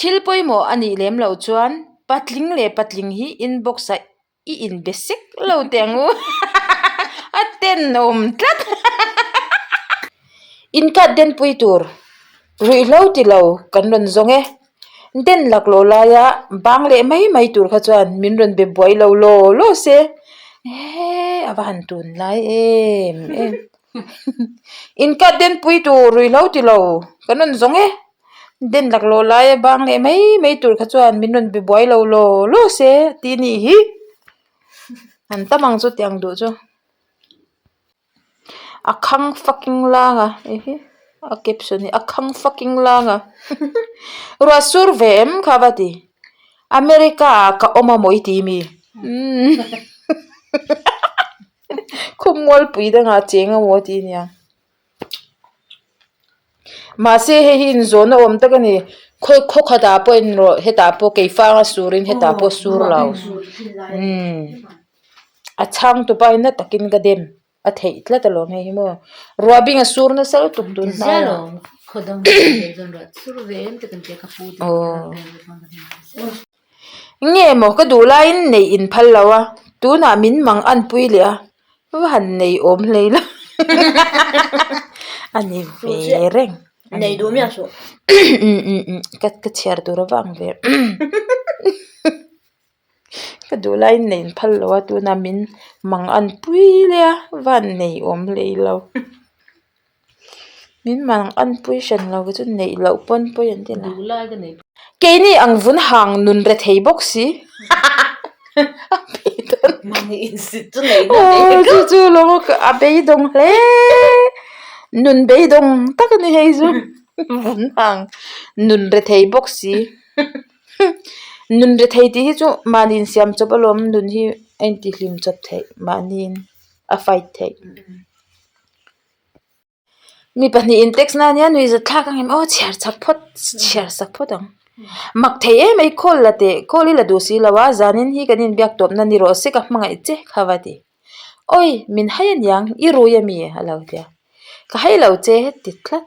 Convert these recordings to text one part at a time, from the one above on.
Thil pawimawh a nih lem loh chuan patling leh patling hi inbox ah i inbe sek lo teh ang u a tenawm tlat inkat denpui tur ruihhlo ti lo kan rawn zawng e den laklawh laia bang leh mai mai tur kha chuan min rawn be buai lo law law se eee a va han tun lai em em inkat denpui tur ruihhlo ti lo kan rawn zawng e. Den laklawh laia bang leh mai mai tur kha chuan min rawn be buai lo law law se tih a nih hi an tam ang chu tiang duh chu a khang fucking lang a hei hi a caption hi a khang fucking lang a ruah sur ve em kha va ti America ah ka awm a maw i ti mi umm khum mualpui dangah cheng a maw tih a nia. Mahse hei hi inzawn a awm tak a ni khaw khaw khatah pawh en rawh hetah pawh keifanga surin hetah pawh sur lo umm a chhang tupa hi na takin ka dem a theih tlat alawm hei hi maw ruah bing a sur nasa lutuk tun hnaiah aw. Nge maw ka duh laiin neih in phal lo a tunah min mang anpui leh a va han nei awm hlei la a ni ve reng Nei duh miah suh. Ka ka chhiar tur a vang ve ka duh laiin neih in phal lo a tunah min mang anpui leh a va han nei awm hlei lo. Min mang anpui hran lo chu neih loh pawn pawi an ti la. Keini ang vun hang nun re thei bawk si. A beidawng. Aw chu chu lo a beidawng hle. Nun beidawng tak a ni hei chu. Vun hang nun re thei bawk si. Nun re thei tih hi chu mahni insiam chawp alawm nun hi a intihlim chawp theih mahniin a fight theih. Mi pahnihin text na ania nuih zat thlak ang em aw chhiar chak phawt chhiar sak phawt ang mak thei em mai call la teh call hi la duh si lo a zanin hi kan inbiak tawp na ni rawh se ka hmangaih che kha va ti awi min hai aniang i rui ami a lo tia ka hai lo che ti tlat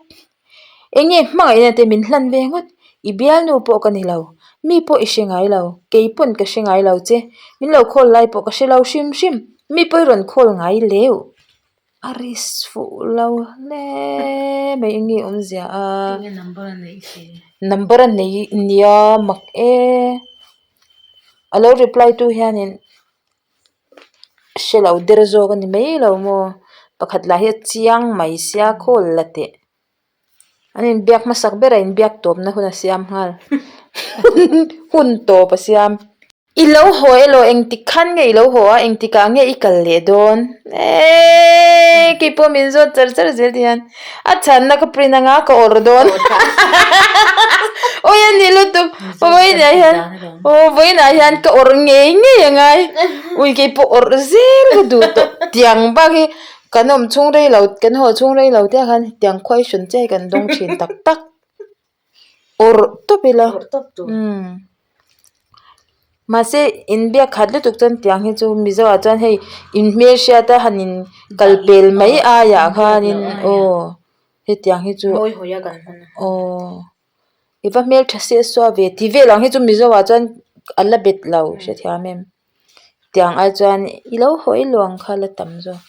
eng nge hmangaihna te min hlan ve ngawt i bialnu pawh ka ni lo mi pawh i hre ngai lo kei pawn ka hre ngai lo che min lo call lai pawh ka hre lo hrim hrim mi pawh i rawn call ngai leu. A risk fuh lo hle mai eng nge awmzia a number a nei nia mak e a lo reply tu hianin hre lo der zawk a ni mai lo maw pakhat lah hi a chiang mai sia call la teh. An inbiak hmasak ber a inbiak tawpna hun a siam nghal hun tawp a siam. I lo haw elaw engtik khan nge i lo haw a engtikah nge i kal leh dawn eeii keipawh min zawt char char zel ti hian a chhanna ka print anga ka awrh dawn awi a ni lutuk vawiinah hian aw vawiinah hian ka awrh ngei ngei a ngai ui keipawh awrh zel ka duh tawh tiang bak hi. Kan awm chhung rei lo kan haw chhung rei lo te ah khan tiang question che kan dawng thin tak tak awrh tawp ila umm mahse inbiak khat lutuk chuan tiang hi chu mizo ah chuan hei in hmelhriat a han in kal pel mai aiah khanin aw hetiang hi chu aw i va hmeltha se saw ve ti vel ang hi chu mizo ah chuan a la bet lo hrethiam em. Tiang ai chuan i lo hawi luang kha la tam zawk.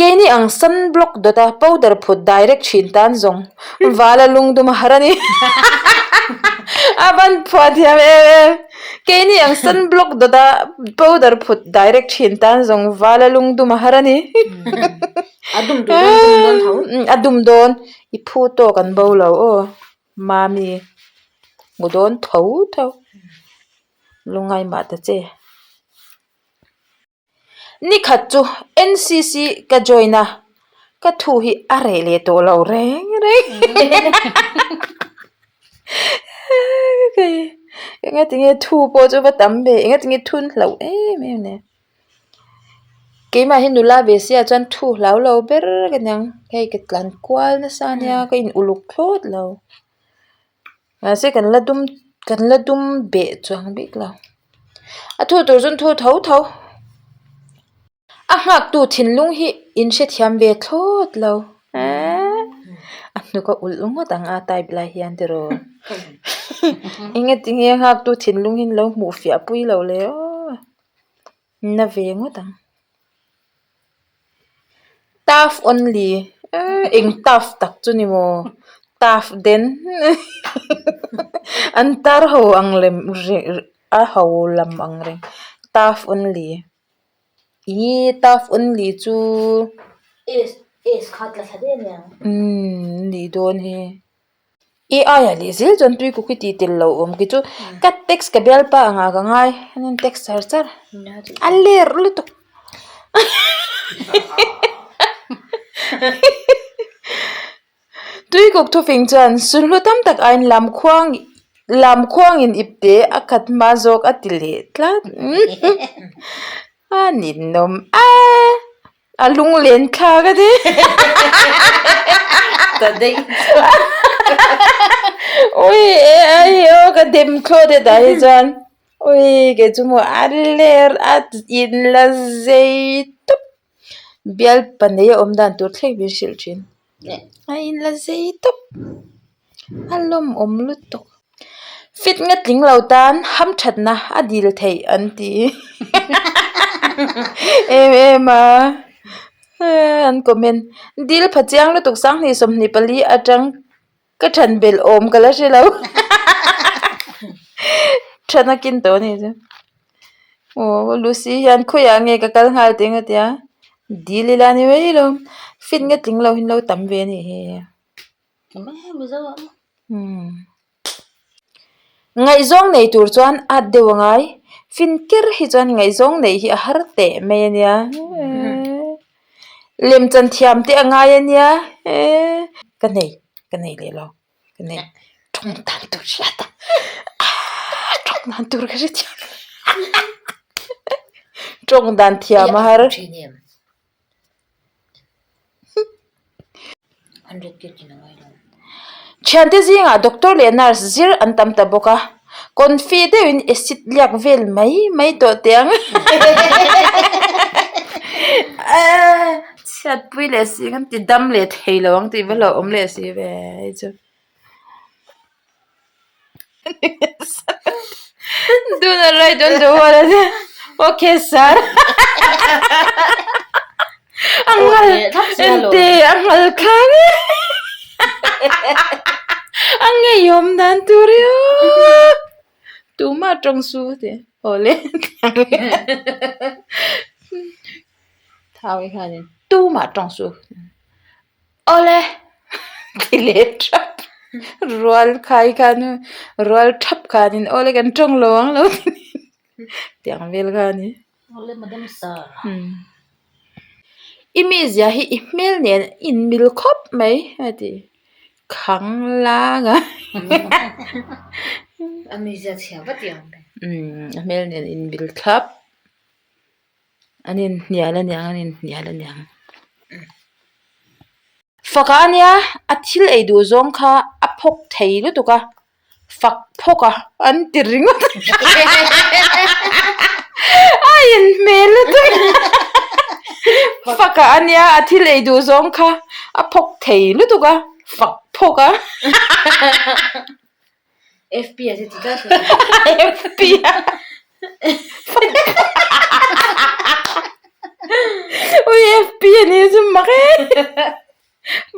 Keini ang sunblock dawt a powder phut direct thin tan zawng vala lungdum a har a ni. A van phuah thiam em em. Keini ang sunblock dawt a powder phut direct thin tan zawng vala lungdum a har a ni. A dum duh dawn dum dawn tho. A dum dawn i phu tawk an bo lo aw. Mami hmu dawn tho tho. Lungai mah ta che. Nikhat chu NCC ka join a, ka thu hi a reh leh tawh lo reng reng. Engatinge thu pawh chu va tam ve, engatinge thun hlauh em em le. Keimah hi nula ve sia chuan thu hlau lo ber ka niang, hei ka tlan kual nasa ania ka in uluk thlawt lo. Mahse kan la dum kan la dum beh chuang bik lo a thu tur chuan thu tho tho a nghak tu thinlung hi in hrethiam ve thlawt lo eee. Hnuk a ulh ngawt ang a type lai hian tiraw. Engati nge nghaktu thinlung hi lo hmuh fiah pui lo le aw. Na ve ngawt ang. Tough only eng tough tak chu ni maw tough den an tar ho ang lem a ho lam ang reng tough only. Ih tough only chu umm nih dawn hi. AI ah leh zel chuan tui kuk i tih tel lo awm khi chu ka text ka bialpa ang ah ka ngai an in text char char a ler lutuk tui kuk thufing chuan sulhnu tam tak aiin lam khuang lam khuangin ip te a khat hma zawk a ti leh tlat a ninawm a. A lunglen thlak a ni. Ka daih chuan. Ui e ai aw ka dem thlawt e tah hi chuan. Ui kei chu maw a ler a in la zei tawp. Bial pahnih a awm dan tur thleng min hrilh thin. A in la zei tawp. A lawmawm lutuk. Fit nge tling lo tan hamthatna a dil theih an ti em em a an comment dil pha chiang lutuk sanghnih 24 atang ka than belh awm ka la hre lo than a kin tawh a nih chu aw Lucy hian khawiah nge ka kal nghal tih ang a tia dil ila ni mai lo fit nge tling lo hi an lo tam ve a nih hi. Ngaihzawng nei tur chuan at deuh a ngai. Fin ker hi chuan ngaihzawng neih hi a har teh mai a nia. Lemchan thiam te a ngai a nia. Ka nei, ka nei leh lo. Ka nei. Tawng dan tur hriat a. Tawng dan tur ka hrethiam. Tawng dan thiam a har. Thiante zingah doctor leh nurse zir an tam ta bawk a, confi deuhin acid liak vel mai mai tawh teh ang. Chhiatpui leh si ang ti dam leh thei lo ang tih va hlauhawm leh si ve hei chu. Do not write on the wall a nia okay sir a ngal ente a ngal khang e a ngeiawm dan tur hi aw tumah tawng su tih awle thau hianin tumah tawng su. Awle ti leh thap rual khai khan rual thap khanin awle kan tawng lo ang lo ti tiang vel kha a ni. Awle madam sir. I mizia hi i hmel nen a inmil khawp mai a ti khang lang a. A mizia chhia va ti ang. A hmel nen inmil thlap. An inhnial a niang an inhnial a niang. Faka a nia a thil ei duh zawng kha a phawk thei lutuk a, fak phawk a an ti ringawt a inhmel lutuk faka a nia a thil ei duh zawng kha a phawk thei lutuk a, fak phawk a. FP a che ti tlat FP a Ui FP a ni chu mak e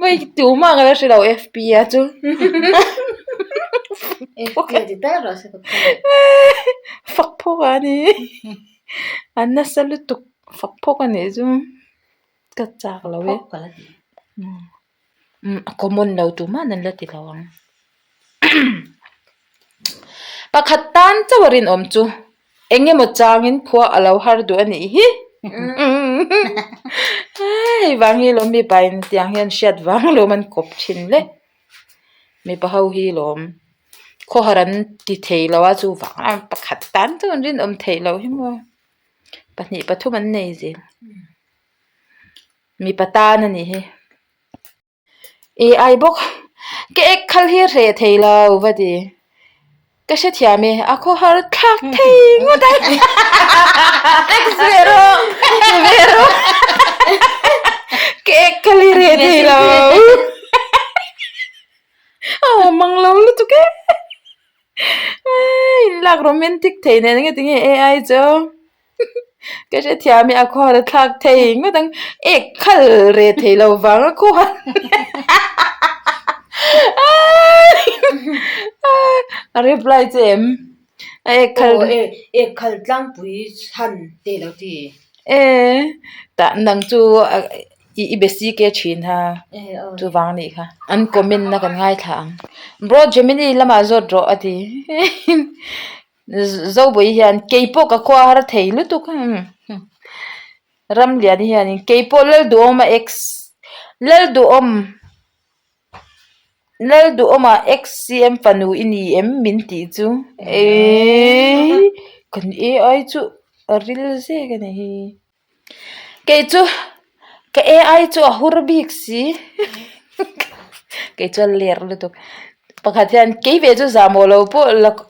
Mai tumah ka la hre lo FP a chu FP a ti tlat rawh se ka Fak phawk a ni A nasa lutuk fak phawk a nih chu ka chak lo e Umm a common lo tumah an la ti lo ang pakhat tan chauh a rinawm chu eng emaw changin khua a lo har duh a nih hi hei vang hi lawm mipa in tiang hian hriat vang lawm an kawp thin le mipa ho hi lawm khawhar an ti thei lo a chuvang a pakhat tan chauh an rinawm theih loh hi maw pahnih pathum an nei zel. Mipa tan a nih hi. AI bawk ka ek khal hi a hreh thei lo va ti. Ka hrethiam e a khawhar thlak thei ngawt a. Text ve rawh ti ve rawh. Ka ek khal hi hreh thei lo. A awm ang lo lutuk e inlak romantic thei nen nge tinge AI chu ka hrethiam hi a khuar a thlak thei ngawt ang ek khal reh thei lo vang a khuar a reply che em a ek khal aw ek khal tlangpui chhan te lo ti e tah nang chu I be si ke thin ha chuvang nih kha an comment na kan ngaithla ang bro Gemini lamah zawt rawh a ti Zobawih hian keipawh ka khua har thei lutuk Ramliani hianin keipawh Lalduhawma ex Lalduhawm Lalduhawma ex CM fanu i ni em min tih chu eii kan AI chu a ril zek a ni hi. Kei chu ka AI chu a hur bik si kei chuan ler lutuk pakhat hian kei ve chu zahmawh lo pawh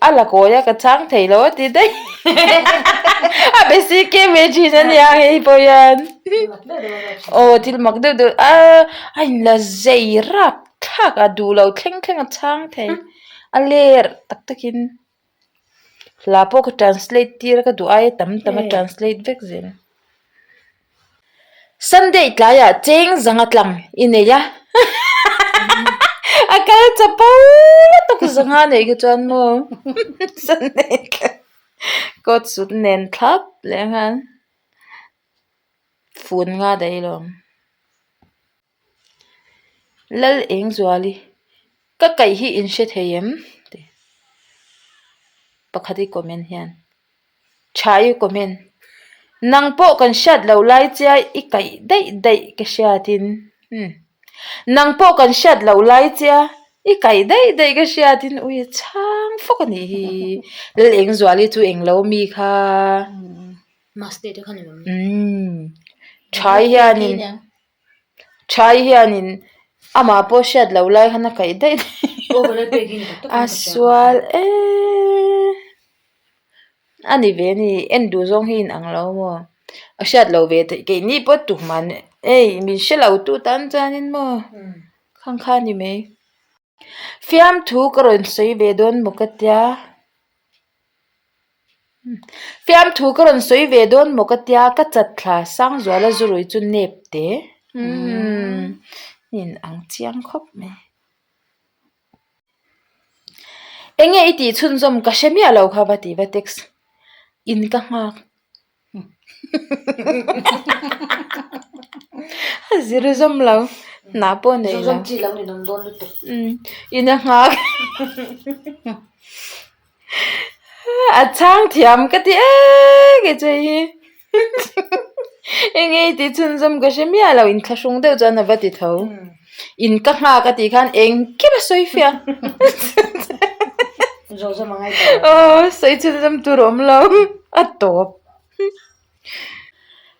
a la kawi a ka chhang thei lo a ti daih a be si ke ve thin a nia hei pawh hian aw thil mak deuh deuh a a inla zei rap thlak a duh lo thleng thleng a chhang thei a ler tak takin. Hla pawh ka translate tir a ka duh aia tam tam a translate vek zel. Sunday tlaiah cheng zanga tlang i nei a a kal chapo lutuk zanga neih kha chuan maw Sunday tlai coat suit nen thlap leh anghan fun nga daih alawm. Lal eng zuali ka kaih hi in hre thei em tih pakhat i comment hian tha i comment nang pawh kan hriat loh lai che i kaih daih daih ka hriatin umm nang pawh kan hriat loh lai che i kaih daih daih ka hriatin ui a chhang fawk a nih hi lal eng zuali chu englo mi kha. Umm thai hianin thai hianin amah pawh hriat loh lai khan a kaih daih a sual eee a ni ve a ni en duh zawng hi inang lo maw a hriat loh ve theih keini pawh tumah hei min hre lo tu tan chuanin maw khang kha a ni mai fiamthu ka rawn sawi ve dawn maw ka tia. Fiamthu ka rawn sawi ve dawn maw ka tia ka chat thla Sangzuala zurui chu nep te umm in ang chiang khawp mai. Enge i tih chhunzawm ka hre miah lo kha va ti va text in ka nghak. A zir zawm lo hnah pawh nei lo. Zawm chi lo ni nawm dawn lutuk. Umm in a nghak. A chhang thiam ka ti ek e che hi. Eng nge i tih chhunzawm ka hre miah lo inthlahrung deuh chuan a va ti tho. In ka nghak a tih khan engkim a sawi fiah. Zawhzawm a ngai tawh lo. Aw sawi chhunzawm tur a awm lo a tawp.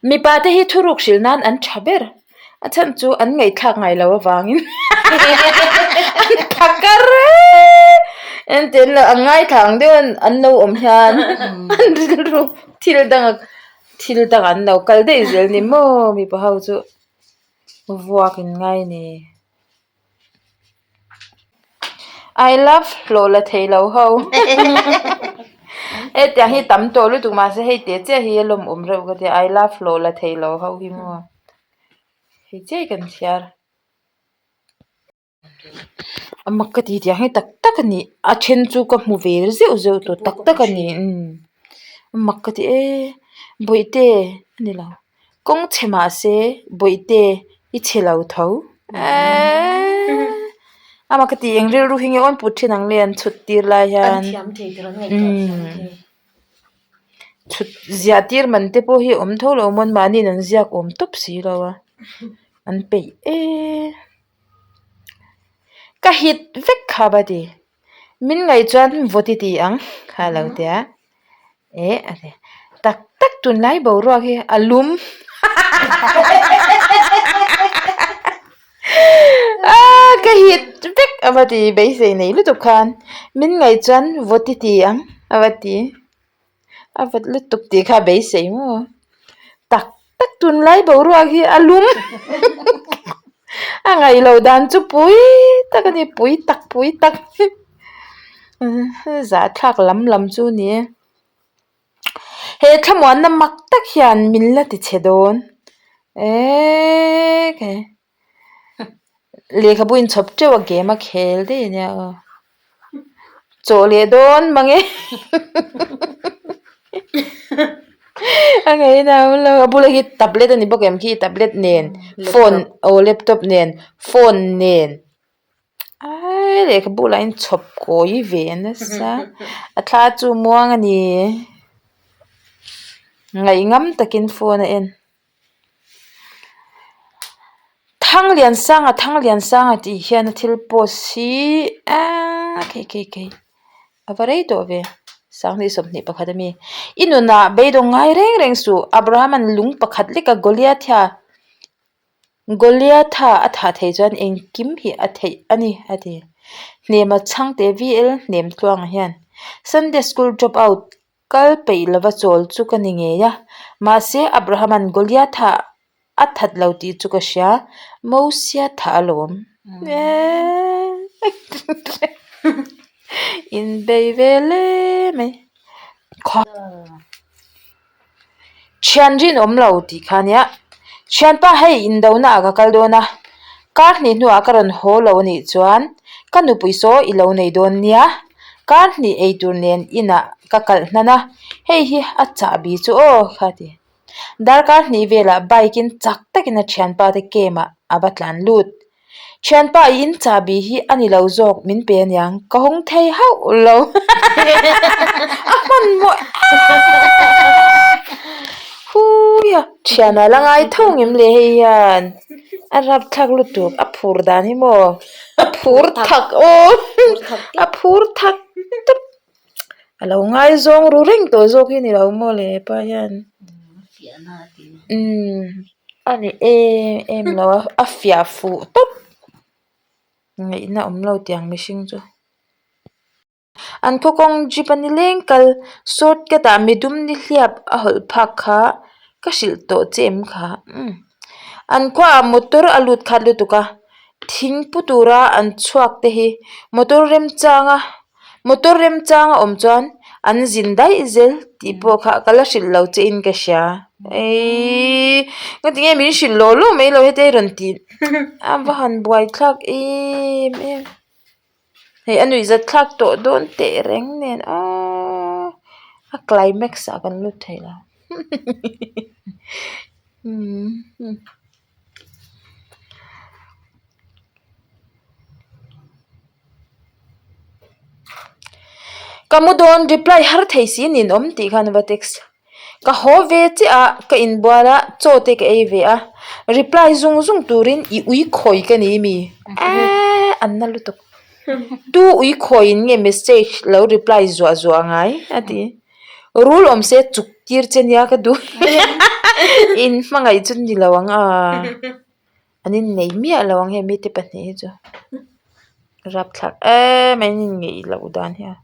Mipa te hi thuruk hrilh nan an tha ber. A chhan chu an ngaihthlak ngai lo avangin an tha kar e. Engtin lo an ngaithla ang deuh an lo awm hian an rilru thil dang thil dang an lo kal daih zel ni maw mipa ho chu. Vuak in ngai ni. I love hlawh la thei lo ho. Hetiang hi tam tawh lutuk mahse hei teh chiah hi a lawmawm reuh ka tia I love hlawh la thei lo ho hi maw. Hei chiah hi kan chhiar. A mak ka ti tiang hi tak tak a ni a then chu ka hmu ve zeuh zeuh tawh tak tak a ni umm a mak ka ti e bawihte a ni lo kawng chhe mah se bawihte i chhe lo tho eeee a mak ka ti eng rilru hi nge awn put thin ang le an chhut tir lai hian umm chhut ziah tir man te pawh hi a awm tho lo maw mahniin an ziak awm tawp si lo a an peih eee. Ka hit vek kha va ti. Min ngaih chuan vawt i ti ang kha a lo ti a. Eh a ti. Tak tak tunlai boruak hi a lum. Ah ka hit vek a va ti beisei nei lutuk khan. Min ngaih chuan vawt i ti ang a va ti. A vat lutuk tih kha a beisei maw? Tak tak tunlai boruak hi a lum. A ngaih loh dan chu pui tak a ni pui tak pui tak zahthlak lam lam chu a ni e. He thlamuanna mak tak hian min la ti chhe dawn eee kei lehkhabu inchhawp teuh a game a khel daih a nia aw chawh leh dawn mang e a ngaihna a awm lo a bulah hi tablet a ni bawk em khi tablet nen phone aw laptop nen phone nen. Aii lehkhabu lah in chhawp kawi ve nasa a thla chu muang a ni ngaihngam takin phone a en Thangliansanga Thangliansanga tih hian a thil post hi aaa khei khei khei a va rei tawh ve sanghnih 21 ami i nunah beidawng ngai reng reng suh Abraham an lung pakhat lek a Goliatha. Goliatha a thah theih chuan engkim hi a theih a ni a ti. Hnema chhangte VL hnem tluangah hian Sunday school drop out kal peih lova chawl chu ka ni ngei a, mahse Abraham-a'n Goliatha a that lo tih chu ka hria, Mosia thah alawm. Inbei ve hle mai. Thian rinawm lo tih kha ania. Thianpa hei indona ah ka kal dawn a, kar hnih hnuah ka rawn haw lo anih chuan ka nupui saw i lo nei dawn nia, kar hnih eitur nen inah ka kalh hnan a, hei hi a chahbi chu aw kha ti. Darkar hnih velah bike in chak takin a thianpa te camp ah a va tlan lut. Thianpa i in chahbi hi a ni lo zawk min pe aniang ka hawng thei hauh lo a hmanhmawh eeeeee huia thiana la ngai tho ngem le hei hian a rapthlak lutuk a phur dan hi maw a phur thak aw a phur thak tawp a lo ngaizawng ru reng tawh zawk hi a ni lo maw le hepa hian umm a ni em em lo a a fiah fuh tawp ngaihna awm lo tiang mihring chu an khaw kawng jeep a ni leng kal shortcut ah midum nihliap a hawlh phak kha ka hrilh tawh che em kha umm an khuaah motor a lut khat lutuk a thing pu tura an chhuak te hi motor remchanga. Motor remchang a awm chuan an zin daih zel tih pawh kha ka la hrilh lo che in ka hria eii ngatinge min hrilh lawh lawh mai lo heti a rawn tih a va han buai thlak em em hei a nuih zat thlak tawh dawn teh reng nen aww a climax ah kan lut thei lo umm. Ka mu dawn reply har thei si nin awm tih khan a va text. Ka haw ve chiah a, ka inbual a, chaw te ka ei ve a, reply zung zung turin i ui khawi ka ni mi? Eeee an na lutuk. Tu ui khawiin nge message lo reply zuah zuah ngai? a ti. Rul awm se chuk tir che nia ka duh. In hmangaih chu ni lo ang a. An innei miah lo ang hei mite pahnih hi chu rapthlak em an inngeih loh dan hi a.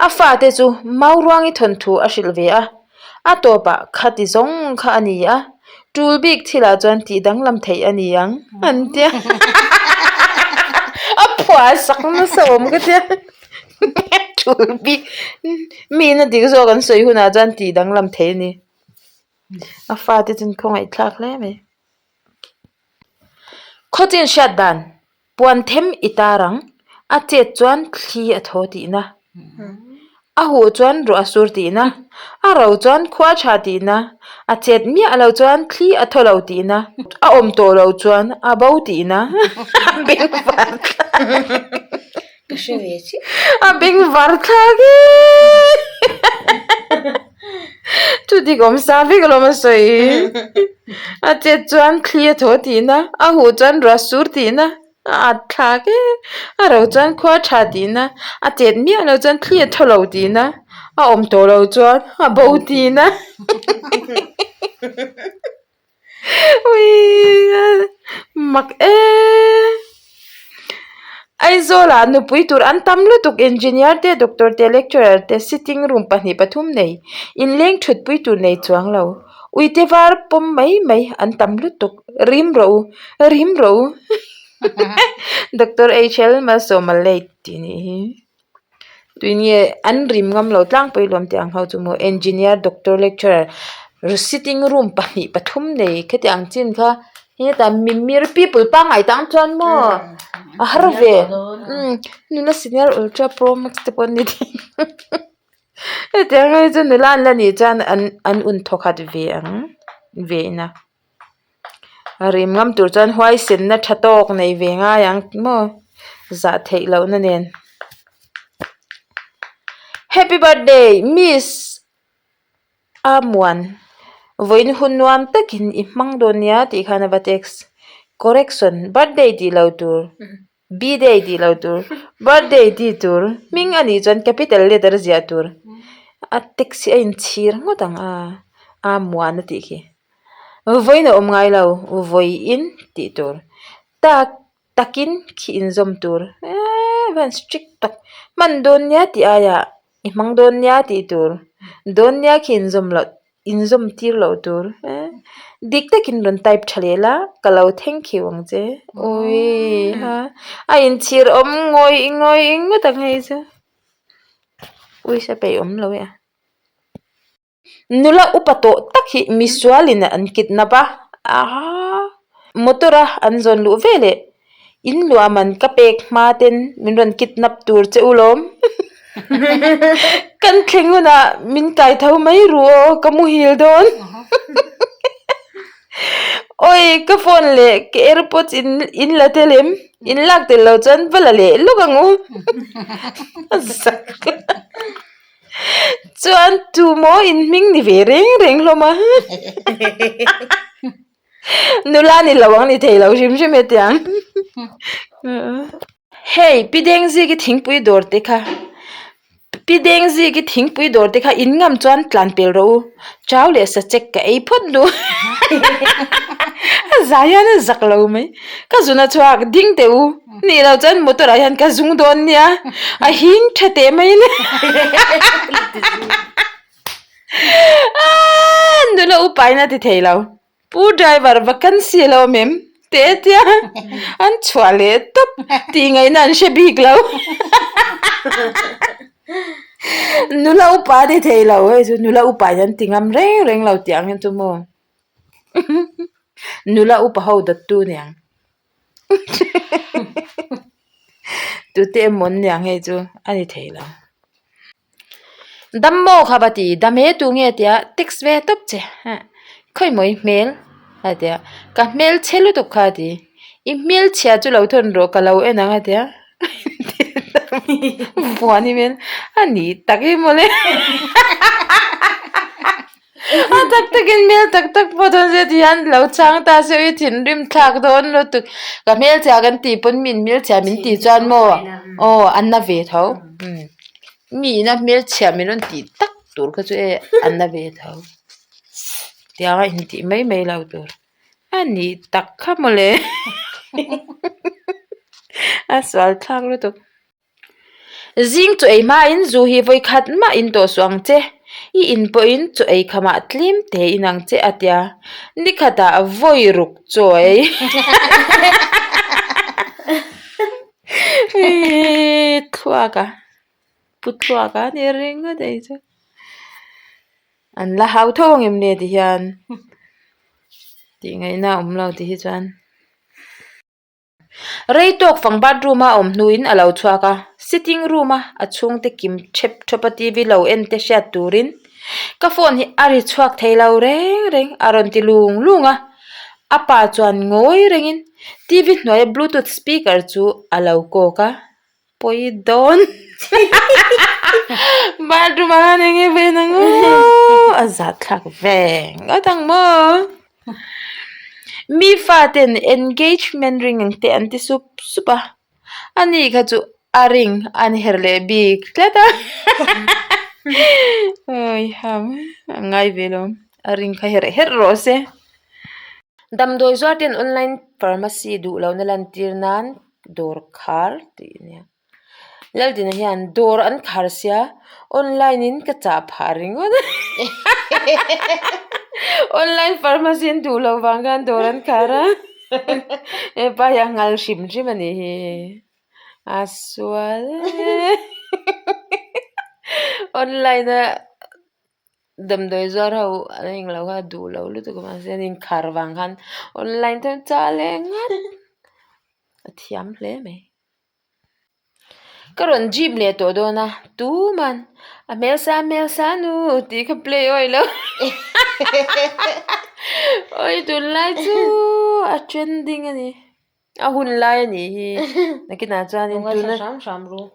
A fate chu Mauruangi thawnthu a hrilh ve a, a tawpah khati zawng kha a ni a, tul bik thilah chuan tih danglam theih a ni ang an tia a phuah sak nasa awm ka tia tul bik miin a dik zawk an sawi hunah chuan tih danglam theih a ni. A fate chu an khawngaih thlak hle mai. Khawchin hriat dan puan them i tar ang, a chet chuan thli a thaw tihna, a huh chuan ruah a sur tihna, a ro chuan khua tha tihna, a chet miah lo chuan thli a thaw lo tihna, a awm tawh lo chuan a bo tihna a bengvar thlak Ka hre ve chiah. A bengvar thlak e. Thu dik awm sa vek alawm a sawi. A chet chuan thli a thaw tihna, a huh chuan ruah sur tihna, a at thlak e. A ro chuan khua tha tihna, a chet miah lo chuan thli a thaw lo tihna, a awm tawh lo chuan a bo tihna. Mak e Aizawl ah nupui tur an tam lutuk engineer te doctor te lecturer te sitting room pahnih pathum nei inleng thutpui tur nei chuang lo. Uite var pawm mai mai an tam lutuk. Rim rawh u, rim rawh u. Doctor HL Malsawma late tih nih hi. Tuinge an rim ngam lo tlangpui lawm tih ang ho chu maw engineer doctor lecturer sitting room pahnih pathum nei kheti ang chin kha hetah mimir people pangngai tang chuan maw a har ve umm nula senior ultra pro max te pawh an ni thei hetiang hi chu nula an la nih chuan an an un thawkhat ve ang ve ina. A rim ngam tur chuan huaisenna tha tawk nei ve ngai ang maw zah theih lohna nen happy birthday miss Amuan vawiin hun nuam takin i hmang dawn nia tih khan a va text correction birthday tih loh tur b-day tih loh tur birthday tih tur hming a nih chuan capital letter a ziah tur a text hi a inchhir ngawt ang a Amuan a tih khi. Vawiin a awm ngai lo, vawiin tih tur. Tak takin khi inzawm tur eee van strict tak. Hman dawn nia tih aiah i hmang dawn nia tih tur. Dawn nia khi inzawm loh inzawm tir loh tur eee. Dik takin rawn type tha leh la ka lo thank you ang che. Awii ha a inchhir awm ngawih ngawih ngawt ang hei chu. Uisa peih awm lo e a. Nula upa tawh tak hi misualin an kidnap a, aaa motor a an zawn luh ve leh in luah man ka pek hma ten min rawn kidnap tur che u lawm kan thleng hunah min kai tho mai ru aw ka muhil dawn awi ka phone leh ka airpods in in la tel em in lak tel lo chuan va la leh lawk ang u a zak. Chuan tu maw in hming ni ve reng reng hlawm a nula ni lo ang ni thei lo hrim hrim e tiang hei pi Dengziki thingpui dawr te kha pi Dengziki thingpui dawr te kha in ngam chuan tlan pel rawh u chau leh sachek ka ei phawt duh a zai hian a zak lo mai ka zun a chhuak ding teh u. Nih loh chuan motor ah hian ka zung dawn nia a hing tha teh mai le aaa nula upa in a ti thei lo pu driver vacancy a lo awm em teh a tia an chhuah leh tawp tih ngaihna an hre bik lo nula upa a ti thei lo hei chu nula upa in an ti ngam reng reng lo tih ang hi chu maw nula upa ho dawttu niang. Tute emaw an niang hei chu a ni thei lo. Dam maw kha va ti dam he tu nge tia text ve tawp che khawimaw i hmel a tia ka hmel chhe lutuk kha a ti i hmel chhia chu lo thawn rawh ka lo en ang a tia vuan i hmel a ni tak hi mawle. A tak takin hmel tak tak pawh dawn se ti hian lo chang ta se i thinrim thlak dawn lutuk ka hmelchhia kan tih pawn min hmelchhia min tih chuan maw aw a na ve tho mi ina hmelchhia min rawn tih tak tur kha chu e a na ve tho tiang a intih mai mai lo tur a ni tak kha mawle a sual thlak lutuk. Zing chaw ei hmain zu hi vawi khat mah in tawh suh ang che, i in pawhin chaw ei khamah tlim te in ang che a tia, ni khatah vawi ruk chaw ei thluak a, pu thluak a ni ringawt ei chu an la hau tho ang em le ti hian tih ngaihna a awm lo ti hi chuan. Rei tawk fang bathroom a awm hnuin a lo chhuak a, sitting room a a chhungte kim thep thawp a T V lo en te hriat turin ka phone hi a ri chhuak thei lo reng reng a rawn ti lung lung a, a pa chuan ngawi rengin T V hnuaia bluetooth speaker chu a lo kawk a. Pawi dawn bathroom ah khan enge ven ang aw a zah thlak ve ngawt ang maw mi faten engagement ring ang te an ti sup sup a ani kha chu a ring an herh leh bik tlat a awiham a ngai ve lo a ring kha herh herh rawh se damdawi zuar ten online pharmacy duh lohna lantir nan. Dawr khar tih a nia Laldina hian dawr an khar sia online in ka chah phah ringawt a. Online pharmacy an duh loh vang khan dawr an khar a hepa hi a nghal hrim hrim a nih hi a sual e online a damdawi zuar ho an englo kha duh lo lutuk a mahse an inkhar vang khan online te an chah leh ngat a thiam hle mai. Ka rawn jeep leh tawh dawn a, tuman a hmelsa hmelsa nu tih kha play awih lo awi tunlai chu a trending a ni a hun lai a nih hi nakinah chuanin tuna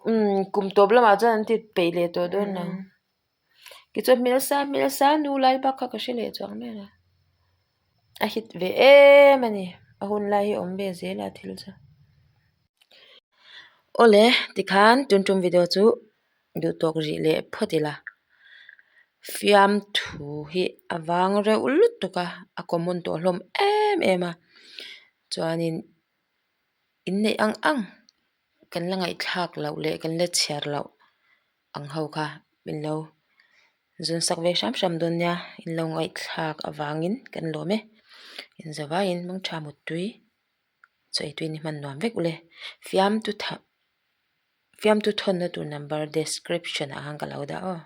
umm kum tawp lamah chuan an ti peih leh tawh dawn lo tichuan hmelsa hmelsa nu lai bak kha ka hre leh chuang miah lo a hit ve em a ni a hun lai hi awm ve zel a thil chu. Awle tikhan tun tum video chu duh tawk rih leh phawt ila fiamthu hi a vang reuh lutuk a a common tawh hlawm em em a chuanin inneih ang ang kan la ngaihthlak loh leh kan la chhiar loh ang ho kha min lo zun sak ve hram hram dawn nia in lo ngaihthlak avangin kan lawm e inzavaiin mangtha muttui. Chaw ei tuin i hman nuam vek ule. Fiamtu tha fiamtu thawnna tur number description ah khan ka lo dah aw.